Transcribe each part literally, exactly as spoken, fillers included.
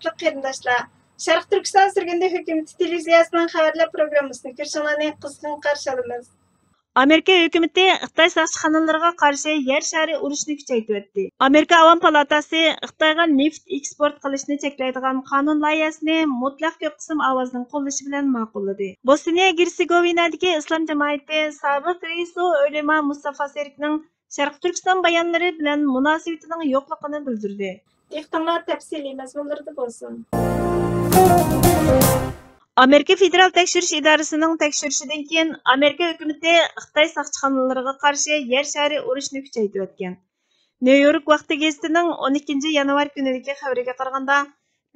ھۆرمەتلىك قېرىنداشلار، شەرقىي تۈركىستان سۈرگۈندە ھۆكۈمىتى تېلېۋىزىيەسىنىڭ خەۋەرلەر پروگراممىسىنى كۆرۈشۈڭلارنى قىزغىن قارشى ئالىمىز. ئامېرىكا ھۆكۈمىتى خىتاي ساقچىخانىلىرىغا قارشى يەر شارى ئۇرۇشىنى كۈچەيتىۋەتتى. ئامېرىكا ئاۋام پالاتاسى خىتايغا نېفىت ئېكسپورت قىلىشنى چەكلەيدىغان قانۇن لايىھەسىنى مۇتلەق كۆپ قىسىم ئاۋازنىڭ قوللىشى بىلەن ماقۇللىدى. بوسنىيە گېرتسېگوۋىنادىكى ئىسلام جامائىتى سابىق رەئىسى ئۆلىما مۇستافا سېرىكنىڭ شەرقىي تۈركىستان بايانلىرى بىلەن مۇناسىۋىتىنىڭ يوقلۇقىنى بىلدۈردى. دىققىتىڭلار تەپسىلىي مەزمۇنلىرىدا بولسۇن. ئامېرىكا فېدېرال تەكشۈرۈش ئىدارىسىنىڭ تەكشۈرۈشىدىن كېيىن، ئامېرىكا ھۆكۈمىتى خىتاي ساقچىخانىلىرىغا قارشى يەر شارى ئۇرۇشىنى كۈچەيتىۋەتكەن. نيۇ يورك ۋاقتى گېزىتىنىڭ ئون ئىككىنچى يانۋار كۈنىدىكى خەۋىرىگە قارىغاندا،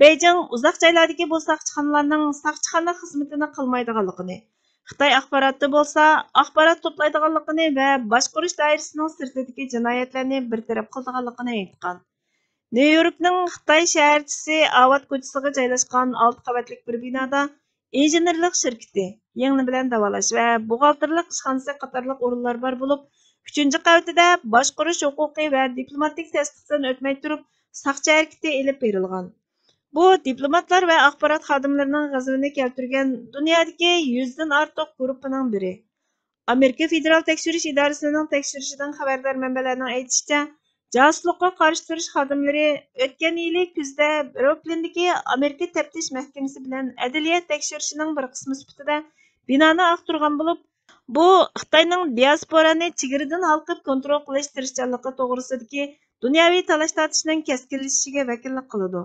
بېيجىڭ ئۇزاق جايلاردىكى بۇ ساقچىخانىلارنىڭ ساقچىخانا خىزمىتىنى قىلمايدىغانلىقىنى، خىتاي ئاخباراتتا بولسا ئاخبارات توپلايدىغانلىقىنى ۋە باشقۇرۇش دائىرىسىنىڭ سىرتىدىكى جىنايەتلەرنى بىر تەرەپ قىلىدىغانلىقىنى ئېيتقان. نيۇ يوركنىڭ خىتاي شەھەرچىسى ئاۋات كوچىسىغا جايلاشقان ئالتە قەۋەتلىك بىر بىنادا ئىنژېنېرلىق شىركىتى، يىڭنە بىلەن داۋالاش ۋە بوغالتىرلىق ئىشخانىسى قاتارلىق ئورۇنلار بار بولۇپ، ئۈچىنچى قەۋىتىدە باشقۇرۇش ھوقۇقى ۋە دىپلوماتىك تەستىقتىن ئۆتمەي تۇرۇپ ساقچى ھەرىكىتى ئېلىپ بېرىلغان. بۇ دىپلوماتلار ۋە ئاخبارات خادىملىرىنىڭ غەزىپىنى كەلتۈرگەن دۇنيادىكى يۈزدىن ئارتۇق گۇرۇپپىنىڭ بىرى. ئامېرىكا فېدېرال تەكشۈرۈش ئىدارىسىنىڭ تەكشۈرۈشىدىن خەۋەردار مەنبەلەرنىڭ ئېيتىشىچە، جاسۇسلۇققا قارشى تۇرۇش خادىملىرى ئۆتكەن يىلى كۈزدە بروكلىندىكى ئامېرىكا تەپتىش مەھكىمىسى بىلەن ئەدلىيە تەكشۈرۈشىنىڭ بىر قىسمى سۈپىتىدە بىنانى ئاختۇرغان بولۇپ، بۇ خىتاينىڭ دىياسپورانى چېگرىدىن ھالقىپ كونترول قىلىش تىرىشچانلىقى توغرىسىدىكى دۇنياۋى تالاش-تارتىشنىڭ كەسكىنلىشىشىگە ۋەكىللىك قىلىدۇ.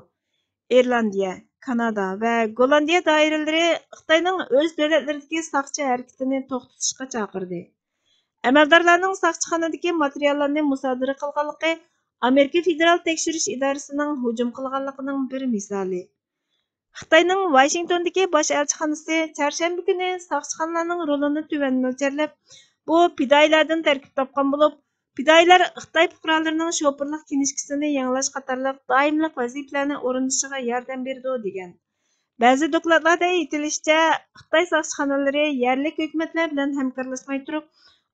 ئىرلاندىيە، كانادا ۋە گوللاندىيە دائىرىلىرى خىتاينىڭ ئۆز دۆلەتلىرىدىكى ساقچى ھەرىكىتىنى توختىتىشقا چاقىردى. ئەمەلدارلارنىڭ ساقچىخانىدىكى ماتېرىياللارنى مۇسادىرە قىلغانلىقى ئامېرىكا فېدېرال تەكشۈرۈش ئىدارىسىنىڭ ھۇجۇم قىلغانلىقىنىڭ بىر مىسالى. خىتاينىڭ ۋاشىنگتوندىكى باش ئەلچىخانىسى چارشەنبە كۈنى ساقچىخانىلارنىڭ رولىنى تۆۋەن مۆلچەرلەپ، بۇ پىدائىيلەردىن تەركىب تاپقان بولۇپ، پىدائىيلار خىتاي پۇقرالىرىنىڭ شوپۇرلۇق كىنىشكىسىنى يېڭىلاش قاتارلىق دائىملىق ۋەزىپىلەرنى ئورۇندىشىغا ياردەم بېرىدۇ، دېگەن. بەزى دوكلاتلاردا ئېيتىلىشىچە، خىتاي ساقچىخانىلىرى يەرلىك ھۆكۈمەتلەر بىلەن ھەمكارلاشماي تۇرۇپ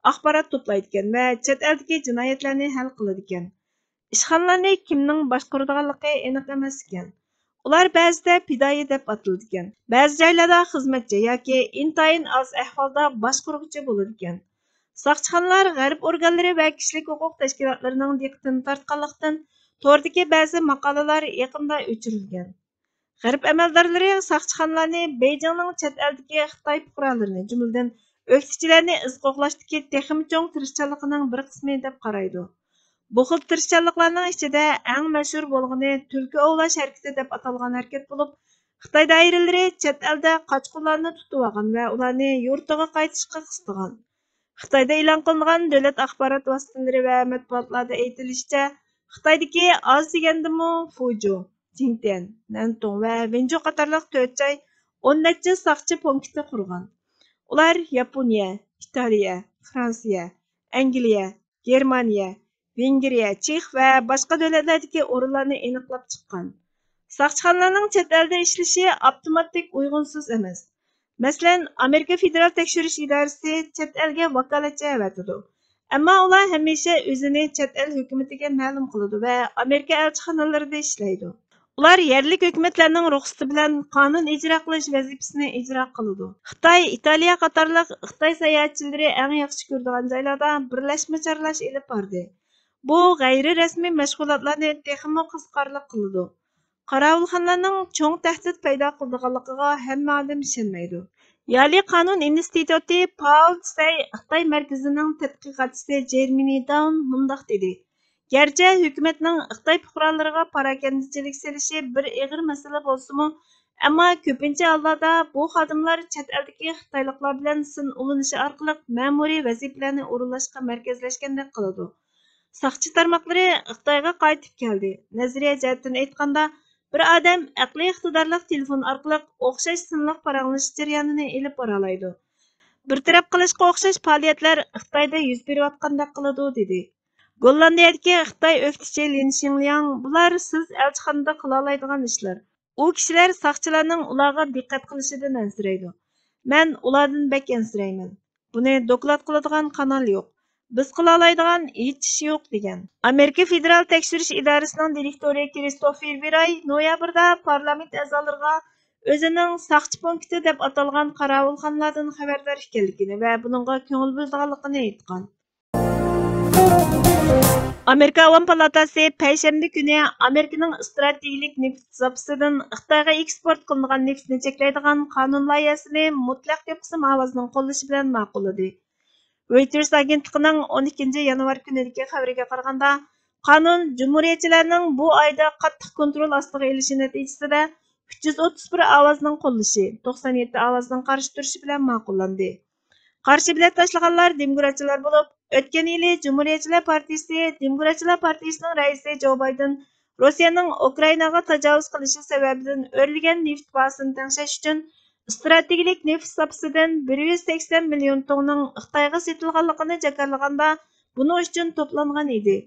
ئاخبارات توپلايدىكەن ۋە چەت ئەلدىكى جىنايەتلەرنى ھەل قىلىدىكەن. ئىشخانىلارنى كىمنىڭ باشقۇرىدىغانلىقى ئېنىق ئەمەس ئىكەن. ئۇلار بەزىدە پىدائىي دەپ ئاتىلىدىكەن، بەزى جايلاردا خىزمەتچى ياكى ئىنتايىن ئاز ئەھۋالدا باشقۇرغۇچى بولىدىكەن. ساقچىخانىلار غەرب ئورگانلىرى ۋە كىشىلىك ھوقۇق تەشكىلاتلىرىنىڭ دىققىتىنى تارتقانلىقتىن، توردىكى بەزى ماقالىلەر يېقىندا ئۆچۈرۈلگەن. غەرب ئەمەلدارلىرى ساقچىخانىلارنى بېيجىڭنىڭ چەت ئەلدىكى خىتاي پۇقرالىرىنى، جۈملىدىن ئۆكتىچىلەرنى ئىز قوغلاشتىكى تېخىمۇ چوڭ تىرىشچانلىقىنىڭ بىر قىسمى دەپ قارايدۇ. بۇ خىل تىرىشچانلىقلارنىڭ ئىچىدە ئەڭ مەشھۇر بولغىنى تۈلكە ئوۋلاش ھەرىكىتى دەپ ئاتالغان ھەرىكەت بولۇپ، خىتاي دائىرىلىرى چەت ئەلدە قاچقۇنلارنى تۇتۇۋالغان ۋە ئۇلارنى يۇرتىغا قايتىشقا قىستىغان. خىتايدا ئېلان قىلىنغان دۆلەت ئاخبارات ۋاسىتىلىرى ۋە مەتبۇئاتلاردا ئېيتىلىشىچە، خىتايدىكى ئاز دېگەندىمۇ فۇجۇ، جىڭتيەن، نەنتۇڭ ۋە ۋېنجۇ قاتارلىق تۆت جاي ئون نەچچە ساقچى پونكىتى قۇرغان. ئۇلار ياپونىيە، ئىتالىيە، فرانسىيە، ئەنگلىيە، گېرمانىيە، ۋېنگرىيە، چېخ ۋە باشقا دۆلەتلەردىكى ئورۇنلارنى ئېنىقلاپ چىققان. ساقچىخانىلارنىڭ چەت ئەلدە ئىشلىشى ئاپتوماتىك ئۇيغۇنسىز ئەمەس. مەسىلەن، ئامېرىكا فېدېرال تەكشۈرۈش ئىدارىسى چەت ئەلگە ۋاكالەتچى ئەۋەتىدۇ، ئەمما ئۇلار ھەمىشە ئۆزىنى چەت ئەل ھۆكۈمىتىگە مەلۇم قىلىدۇ ۋە ئامېرىكا ئەلچىخانىلىرىدا ئىشلەيدۇ. ئۇلار يەرلىك ھۆكۈمەتلەرنىڭ رۇخسىتى بىلەن قانۇن ئىجرا قىلىش ۋەزىپىسىنى ئىجرا قىلىدۇ. خىتاي، ئىتالىيە قاتارلىق خىتاي ساياھەتچىلىرى ئەڭ ياخشى كۆرىدىغان جايلاردا بىرلەشمە چارلاش ئېلىپ باردى. بۇ غەيرىي رەسمىي مەشغۇلاتلارنى تېخىمۇ قىزىقارلىق قىلىدۇ. قاراۋۇلخانىلارنىڭ چوڭ تەھدىت پەيدا قىلىدىغانلىقىغا ھەممە ئادەم ئىشەنمەيدۇ. يالى قانۇن ئىنستىتۇتى پاۋل تسەي خىتاي مەركىزىنىڭ تەتقىقاتچىسى جېرمىنى داۋن مۇنداق دېدى: گەرچە ھۆكۈمەتنىڭ خىتاي پۇقرالىرىغا پاراكەندىچىلىك سېلىشى بىر ئېغىر مەسىلە بولسىمۇ، ئەمما كۆپىنچە ھاللاردا بۇ خادىملار چەت ئەلدىكى خىتايلىقلار بىلەن سىن ئۇلىنىشى ئارقىلىق مەمۇرىي ۋەزىپىلەرنى ئورۇنلاشقا مەركەزلەشكەندەك قىلىدۇ. ساقچى تارماقلىرى خىتايغا قايتىپ كەلدى. نەزەرىيە جەھەتتىن ئېيتقاندا، بىر ئادەم ئەقلىي ئىقتىدارلىق تېلېفون ئارقىلىق ئوخشاش سىنلىق پاراڭلىشىش جەريانىنى ئېلىپ بارالايدۇ. بىر تەرەپ قىلىشقا ئوخشاش پائالىيەتلەر خىتايدا يۈز بېرىۋاتقاندەك قىلىدۇ، دېدى. گوللاندىيەدىكى خىتاي ئۆكتىچى لىن شىڭلياڭ: بۇلار سىز ئەلچىخانىدا قىلالايدىغان ئىشلار. ئۇ كىشىلەر ساقچىلارنىڭ ئۇلارغا دىققەت قىلىشىدىن ئەنسىرەيدۇ. مەن ئۇلاردىن بەك ئەنسىرەيمەن. بۇنى دوكلات قىلىدىغان قانال يوق. بىز قىلالايدىغان ھېچ ئىش يوق، دېگەن. ئامېرىكا فېدېرال تەكشۈرۈش ئىدارىسىنىڭ دىرېكتورى كىرىستوفېر ۋىراي نويابىردا پارلامېنت ئەزالىرىغا ئۆزىنىڭ ساقچى پونكىتى دەپ ئاتالغان قاراۋۇلخانىلاردىن خەۋەردار ئىكەنلىكىنى ۋە بۇنىڭغا كۆڭۈل بۆلىدىغانلىقىنى ئېيتقان. ئامېرىكا ئاۋام پالاتاسى پەيشەنبە كۈنى ئامېرىكىنىڭ ئىستراتېگىيەلىك نېفىت زاپىسىدىن خىتايغا ئېكسپورت قىلىنىدىغان نېفىتنى چەكلەيدىغان قانۇن لايىھەسىنى مۇتلەق كۆپ قىسىم ئاۋازنىڭ قوللىشى بىلەن ماقۇللىدى. رويتېرس ئاگېنتلىقىنىڭ ئون ئىككىنچى يانۋار كۈنىدىكى خەۋىرىگە قارىغاندا، قانۇن جۇمھۇرىيەتچىلەرنىڭ بۇ ئايدا قاتتىق كونترول ئاستىغا ئېلىشى نەتىجىسىدە، ئۈچ يۈز ئوتتۇز بىر ئاۋازنىڭ قوللىشى، توقسان يەتتە ئاۋازنىڭ قارشى تۇرۇشى بىلەن ماقۇللاندى. قارشى بېلەت تاشلىغانلار دېموكراتچىلار بولۇپ، ئۆتكەن يىلى جۇمھۇرىيەتچىلەر پارتىيىسى، دېموكراتچىلار پارتىيىسىنىڭ رەئىسى جو بايدېن روسىيەنىڭ ئۇكرائىناغا تاجاۋۇز قىلىشى سەۋەبىدىن ئۆرلىگەن نېفىت باھاسىنى تەڭشەش ئۈچۈن ئىستراتېگىيەلىك نېفىت زاپىسىدىن بىر يۈز سەكسەن مىليون تۇڭنىڭ خىتايغا سېتىلغانلىقىنى جاكارلىغاندا، بۇنىڭ ئۈچۈن توپلانغان ئىدى.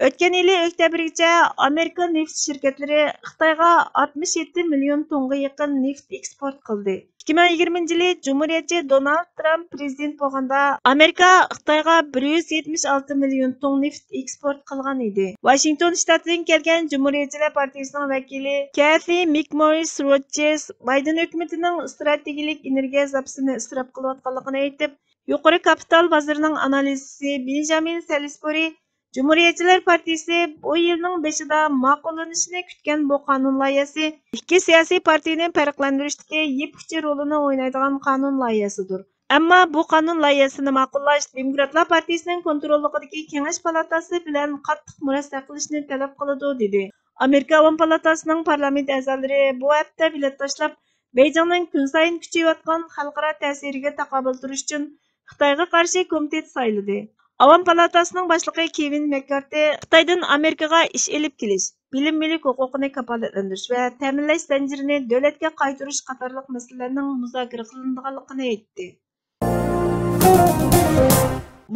ئۆتكەن يىلى ئۆكتەبىرگىچە ئامېرىكا نېفىت شىركەتلىرى خىتايغا ئاتمىش يەتتە مىليون تونغا يېقىن نېفىت ئېكسپورت قىلدى. ئىككى مىڭ يىگىرمىنچى يىلى جۇمھۇرىيەتچى دونالد ترامپ پرېزىدېنت بولغاندا، ئامېرىكا خىتايغا بىر يۈز يەتمىش ئالتە مىليون تۇڭ نېفىت ئېكسپورت قىلغان ئىدى. ۋاشىنگتون شتاتىدىن كەلگەن جۇمھۇرىيەتچىلەر پارتىيىسىنىڭ ۋەكىلى كەثى مىكموررىس روجېرس بايدېن ھۆكۈمىتىنىڭ ئىستراتېگىيەلىك ئېنېرگىيە زاپىسىنى ئىسراپ قىلىۋاتقانلىقىنى ئېيتىپ، يۇقىرى كاپىتال بازىرىنىڭ ئانالىزچىسى بېنجامىن سەلىسبۇرى جۇمھۇرىيەتچىلەر پارتىيىسى بۇ يىلنىڭ بېشىدا ماقۇللىنىشىنى كۈتكەن بۇ قانۇن لايىھەسى ئىككى سىياسىي پارتىيىنى پەرقلەندۈرۈشتىكى يىپ ئۇچى رولىنى ئوينايدىغان قانۇن لايىھەسىدۇر. ئەمما بۇ قانۇن لايىھەسىنى ماقۇللاش دېموكراتلار پارتىيىسىنىڭ كونتروللۇقىدىكى كېڭەش پالاتاسى بىلەن قاتتىق مۇرەسسە قىلىشنى تەلەپ قىلىدۇ، دېدى. ئامېرىكا ئاۋام پالاتاسىنىڭ پارلامېنت ئەزالىرى بۇ ھەپتە بېلەت تاشلاپ، بېيجىڭنىڭ كۈنسايىن كۈچىيىۋاتقان خەلقئارا تەسىرىگە تاقابىل تۇرۇش ئۈچۈن خىتايغا قارشى كومىتېت سايلىدى. ئاۋام پالاتاسىنىڭ باشلىقى كېۋىن مەككارتى خىتايدىن ئامېرىكىغا ئىش ئېلىپ كېلىش، بىلىم مۈلۈك ھوقۇقىنى كاپالەتلەندۈرۈش ۋە تەمىنلەش زەنجىرىنى دۆلەتكە قايتۇرۇش قاتارلىق مەسىلىلەرنىڭ مۇزاكىرە قىلىنىدىغانلىقىنى ئېيتتى.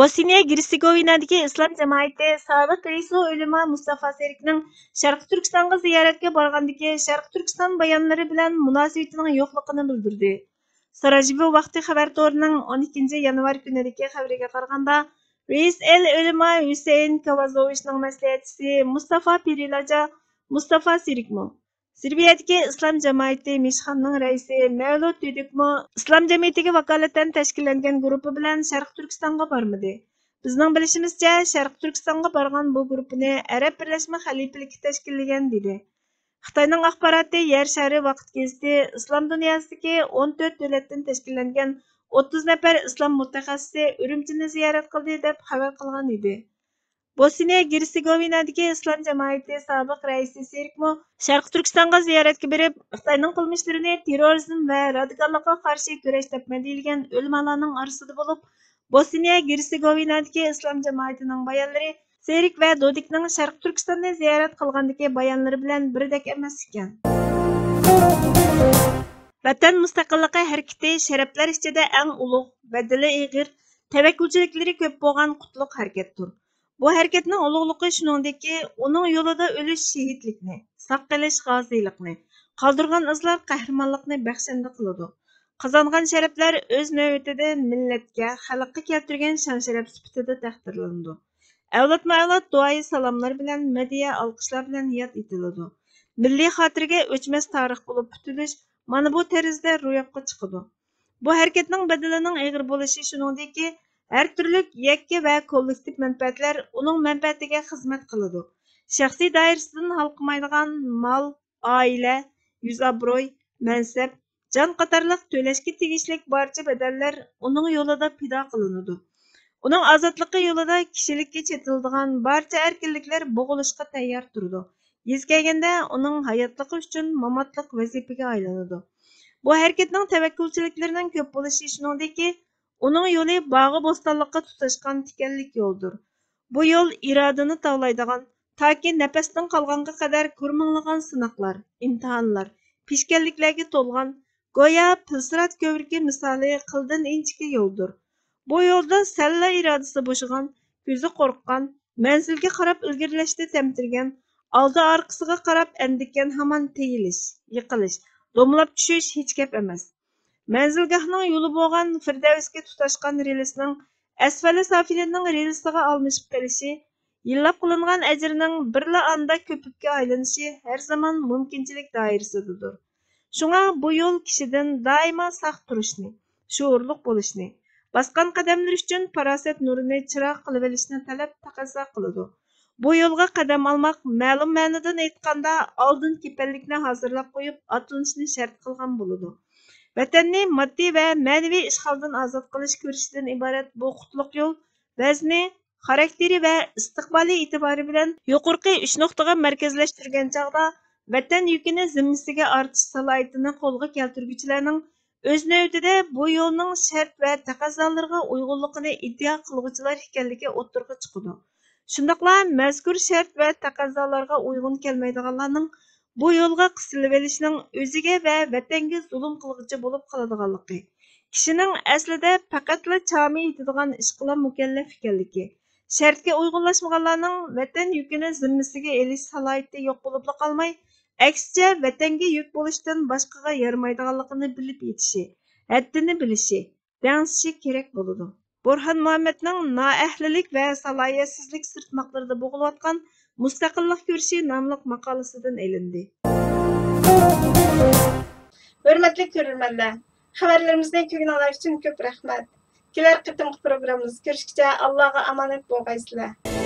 بوسنىيە گېرتسېگوۋىنادىكى ئىسلام جامائىتى سابىق رەئىسى ئۆلىما مۇستافا سېرىكنىڭ شەرقىي تۈركىستانغا زىيارەتكە بارغاندىكى شەرقىي تۈركىستان بايانلىرى بىلەن مۇناسىۋىتىنىڭ يوقلۇقىنى بىلدۈردى. ساراجېۋو ۋاقتى خەۋەر تورىنىڭ ئون ئىككىنچى يانۋار كۈنىدىكى خەۋىرىگە قارىغاندا، رەئىس ئەل ئۆلىما ھۈسەيىن كاۋازوۋىچنىڭ مەسلىھەتچىسى مۇستافا پىرىلاجا مۇستافا سېرىكمۇ، سېربىيەدىكى ئىسلام جامائىتى مىشخانىنىڭ رەئىسى مەۋلۇت دۈدۈكمۇ ئىسلام جەمئىيىتىگە ۋاكالىتەن تەشكىللەنگەن گۇرۇپپا بىلەن شەرقىي تۈركىستانغا بارمىدى. بىزنىڭ بىلىشىمىزچە، شەرقىي تۈركىستانغا بارغان بۇ گۇرۇپپىنى ئەرەب بىرلەشمە خەلىپىلىكى تەشكىللىگەن، دېدى. خىتاينىڭ ئاخباراتى يەر شارى ۋاقىت گېزىتى ئىسلام دۇنياسىدىكى ئون تۆت دۆلەتتىن تەشكىللەنگەن ئوتتۇز نەپەر ئىسلام مۇتەخەسسىسى ئۈرۈمچىنى زىيارەت قىلدى، دەپ خەۋەر قىلغان ئىدى. بوسنىيە گېرتسېگوۋىنادىكى ئىسلام جامائىتى سابىق رەئىسى سېرىكمۇ شەرقىي تۈركىستانغا زىيارەتكە بېرىپ، خىتاينىڭ قىلمىشلىرىنى تېررورىزم ۋە رادىكاللىققا قارشى كۈرەش دەپ مەدھىيلىگەن ئۆلىمالارنىڭ ئارىسىدا بولۇپ، بوسنىيە گېرتسېگوۋىنادىكى ئىسلام جامائىتىنىڭ بايانلىرى سېرىك ۋە دودىكنىڭ شەرقىي تۈركىستاننى زىيارەت قىلغاندىكى بايانلىرى بىلەن بىردەك ئەمەس ئىكەن. ۋەتەن مۇستەقىللىقى ھەرىكىتى شەرەپلەر ئىچىدە ئەڭ ئۇلۇغ، بەدىلى ئېغىر، تەۋەككۈلچىلىكلىرى كۆپ بولغان قۇتلۇق ھەرىكەتتۇر. بۇ ھەرىكەتنىڭ ئۇلۇغلۇقى شۇنىڭدىكى، ئۇنىڭ يولىدا ئۆلۈش شېھىتلىكنى، ساق قېلىش غازىيلىقنى، قالدۇرغان ئىزلار قەھرىمانلىقنى بەخشەندە قىلىدۇ. قازانغان شەرەپلەر ئۆز نۆۋىتىدە مىللەتكە، خەلققە كەلتۈرگەن شان-شەرەپ سۈپىتىدە تەقدىرلىنىدۇ. ئەۋلادمۇ ئەۋلاد دۇئايى سالاملار بىلەن، مەدھىيە ئالقىشلار بىلەن ياد ئېتىلىدۇ. مىللىي خاتىرىگە ئۆچمەس تارىخ بولۇپ پۈتۈلۈش مانا بۇ تەرزدە روياپقا چىقىدۇ. بۇ ھەرىكەتنىڭ بەدىلىنىڭ ئېغىر بولۇشى شۇنىڭدىكى، ھەر تۈرلۈك يەككە ۋە كوللېكتىپ مەنپەئەتلەر ئۇنىڭ مەنپەئەتىگە خىزمەت قىلىدۇ. شەخسىي دائىرىسىدىن ھالقىمايدىغان مال، ئائىلە، يۈز-ئابرۇي، مەنسەپ، جان قاتارلىق تۆلەشكە تېگىشلىك بارچە بەدەللەر ئۇنىڭ يولىدا پىدا قىلىنىدۇ. ئۇنىڭ ئازادلىقى يولىدا كىشىلىككە چېتىلىدىغان بارچە ئەركىنلىكلەر بوغۇلۇشقا تەييار تۇرىدۇ. يېزا كەلگەندە ئۇنىڭ ھاياتلىقى ئۈچۈن ماماتلىق ۋەزىپىگە ئايلىنىدۇ. بۇ ھەرىكەتنىڭ تەۋەككۈلچىلىكلىرىنىڭ كۆپ بولۇشى شۇنىڭدىكى، ئۇنىڭ يولى باغۇ بوستانلىققا تۇتاشقان تىكەنلىك يولدۇر. بۇ يول ئىرادىنى تاۋلايدىغان، تاكى نەپەستىن قالغانغا قەدەر كۆرمىڭلىغان سىناقلار، ئىمتىھانلار، پېشكەللىكلەرگە تولغان، گويا پىلسىرات كۆۋرۈكى مىسالى قىلدىن ئىنچىكە يولدۇر. بۇ يولدا سەللا ئىرادىسى بوشىغان، كۆزى قورققان، مەنزىلگە قاراپ ئىلگىرىلەشتە تەمتىرىگەن، ئالدى-ئارقىسىغا قاراپ ئەندىككەن ھامان تېيىلىش، يىقىلىش، دومىلاپ چۈشۈش ھېچ گەپ ئەمەس. مەنزىلگاھنىڭ يولى بولغان فىردەۋسكە تۇتاشقان رېلىسنىڭ ئەسفەلى سافىلىننىڭ رېلىسىغا ئالمىشىپ قېلىشى، يىللاپ قىلىنغان ئەجىرنىڭ بىرلا ئاندا كۆپۈككە ئايلىنىشى ھەر زامان مۇمكىنچىلىك دائىرىسىدىدۇر. شۇڭا بۇ يول كىشىدىن دائىما ساق تۇرۇشنى، شوئۇرلۇق بولۇشنى، باسقان قەدەملىرى ئۈچۈن پاراسەت نۇرىنى چىراغ قىلىۋېلىشنى تەلەپ، تەقەززا قىلىدۇ. بۇ يولغا قەدەم ئالماق، مەلۇم مەنىدىن ئېيتقاندا، ئالدىن كېپەنلىكنى ھازىرلاپ قويۇپ، ئاتلىنىشنى شەرت قىلغان بولىدۇ. ۋەتەننى ماددىي ۋە مەنىۋى ئىشغالدىن ئازاد قىلىش كۈرىشىدىن ئىبارەت بۇ قۇتلۇق يول ۋەزنى، خاراكتېرى ۋە ئىستىقبالىي ئېتىبارى بىلەن يۇقىرىقى ئۈچ نۇقتىغا مەركەزلەشتۈرگەن چاغدا، ۋەتەن يۈكىنى زىممىسىگە ئارتىش سالاھىيىتىنى قولغا كەلتۈرگۈچىلەرنىڭ ئۆز نۆۋىتىدە بۇ يولنىڭ شەرت ۋە تەقەززالىرىغا ئۇيغۇنلۇقىنى ئىدىئا قىلغۇچىلار ئىكەنلىكى ئوتتۇرىغا چىقىدۇ. شۇنداقلا مەزكۇر شەرت ۋە تەقەززالارغا ئۇيغۇن كەلمەيدىغانلارنىڭ بۇ يولغا قىستىلىۋېلىشنىڭ ئۆزىگە ۋە ۋەتەنگە زۇلۇم قىلغۇچى بولۇپ قالىدىغانلىقى، كىشىنىڭ ئەسلىدە پەقەتلا چامى يېتىدىغان ئىش بىلەن مۇكەللەپ ئىكەنلىكى، شەرتكە ئۇيغۇنلاشمىغانلارنىڭ ۋەتەن يۈكىنى زىممىسىگە ئېلىش سالاھىيىتى يوق بولۇپلا قالماي، ئەكسىچە، ۋەتەنگە يۈك بولۇشتىن باشقىغا يارىمايدىغانلىقىنى بىلىپ يېتىشى، ھەددىنى بىلىشى، دەڭسىشى كېرەك بولىدۇ. بۇرھان مۇھەممەدنىڭ نائەھلىلىك ۋە سالاھىيەتسىزلىك سىرتماقلىرىدا بوغۇلۇۋاتقان مۇستەقىللىق كۈرىشى ناملىق ماقالىسىدىن ئېلىندى. ھۆرمەتلىك كۆرۈرمەنلەر، خەۋەرلىرىمىزنى كۆرگىنىڭلار ئۈچۈن كۆپ رەھمەت. كېلەر قېتىمقى پروگراممىمىزدا كۆرۈشكىچە ئاللاغا ئامانەت بولغايسىلەر.